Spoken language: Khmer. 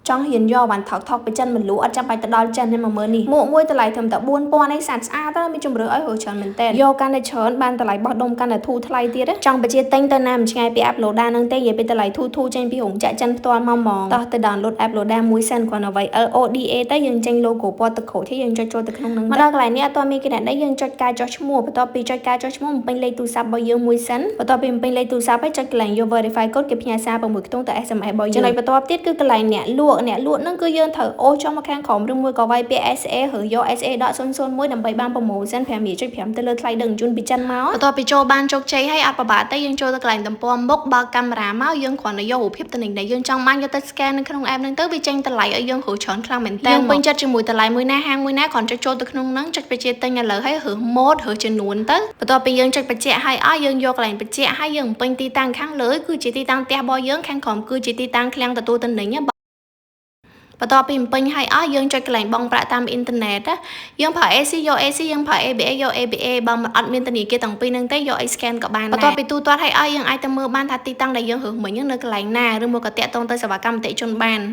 ចង់ហ៊ានយកបានថោកថោកពីចិនមកលក់អត់ចាំបាច់ទៅដល់ចិនទេមកមើលនេះមួកមួយតម្លៃត្រឹមតែ4000ឯងស្អាតស្អាតទៅមានជម្រើសឲ្យរើច្រើនមែនតើយកកាន់តែច្រើនបានតម្លៃបោះដុំកាន់តែធូរថ្លៃទៀតណាចង់បញ្ជាទិញទៅណាមិនឆ្ងាយពី app Loda ហ្នឹងទេនិយាយពីតម្លៃធូរធូរចេញពីរោងចក្រចិនផ្ទាល់មកហ្មងតោះទៅ download app Loda មួយសិនគ្រាន់តែវាយ LODA ទៅយើងចេញ logo ពណ៌ទឹកក្រូចទេយើងចុចចូលទៅក្នុងហ្នឹងមកដល់កន្លែងនេះអត់ទាន់មានគណនីយើងចុចការចុះឈ្មោះបន្ទាប់ពីចុចការចុះឈ្មោះបំពេញលេខទូរស័ព្ទរបស់យើងមួយសិនបន្ទាប់ពីបំពេញលេខទូរស័ព្ទហើយចុចកន្លែងយក verify code គេផ្ញើសារ6ខ្ទង់ទៅ SMS របស់យើងចំណុចបន្ទាប់ទៀតគឺកន្លែងអ្នកលក់អ្នកលក់ហ្នឹងគឺយើងត្រូវអូសចុះមកខាងក្រោមឬមួយក៏វាយពាក្យ SA ឬយក SA.001 ដើម្បីបាន promotion 5.5ទៅលើថ្លៃដឹកជញ្ជូនពីចិនមកបន្ទាប់ពីចូលបានជោគជ័យហើយអត់ពិបាកទេយើងចូលទៅកន្លែងទំព័រមុខបើកកាមេរ៉ាមកយើងគ្រាន់តែយករូបភាពទំនិញដែលយើងចង់បានយកទៅ scan នៅក្នុង app ហ្នឹងទៅវាចេញតម្លៃឲ្យយើងរើច្រើនខ្លាំងមែនតើយើងពេញចិត្តជាមួយតម្លៃមួយណាហាងមួយណាគ្រាន់ចុចចូលទៅក្នុងហ្នឹងចុចបញ្ជាទិញឥឡូវហើយរើសម៉ូដរើសចំនួនទៅបន្ទាប់ពីយើងចុចបញ្ជាក់ឲ្យអស់យើងយកកន្លែងបញ្ជាក់ហើយយើងបំពេញទីតាំងខាងលើគឺជាទីតាំងផ្ទះរបស់យើងខាងក្រោមគឺជាទីតាំងឃ្លាំងទទួលទំនិញណាបន្ទាប់ពីបំពេញឲ្យអស់យើងចុចកន្លែងបង់ប្រាក់តាមអ៊ីនធឺណិតណាយើងប្រើ AC យក AC យើងប្រើ ABA យក ABA បើមិនអត់មានធនាគារទាំងពីរហ្នឹងទេយកអី scan ក៏បានដែរបន្ទាប់ពីទូទាត់ឲ្យអស់យើងអាចទៅមើលបានថាទីតាំងដែលយើងរើសមិញហ្នឹងនៅកន្លែងណាឬមួយក៏តាក់ទងទៅសេវាកម្មអតិថិជនបាន។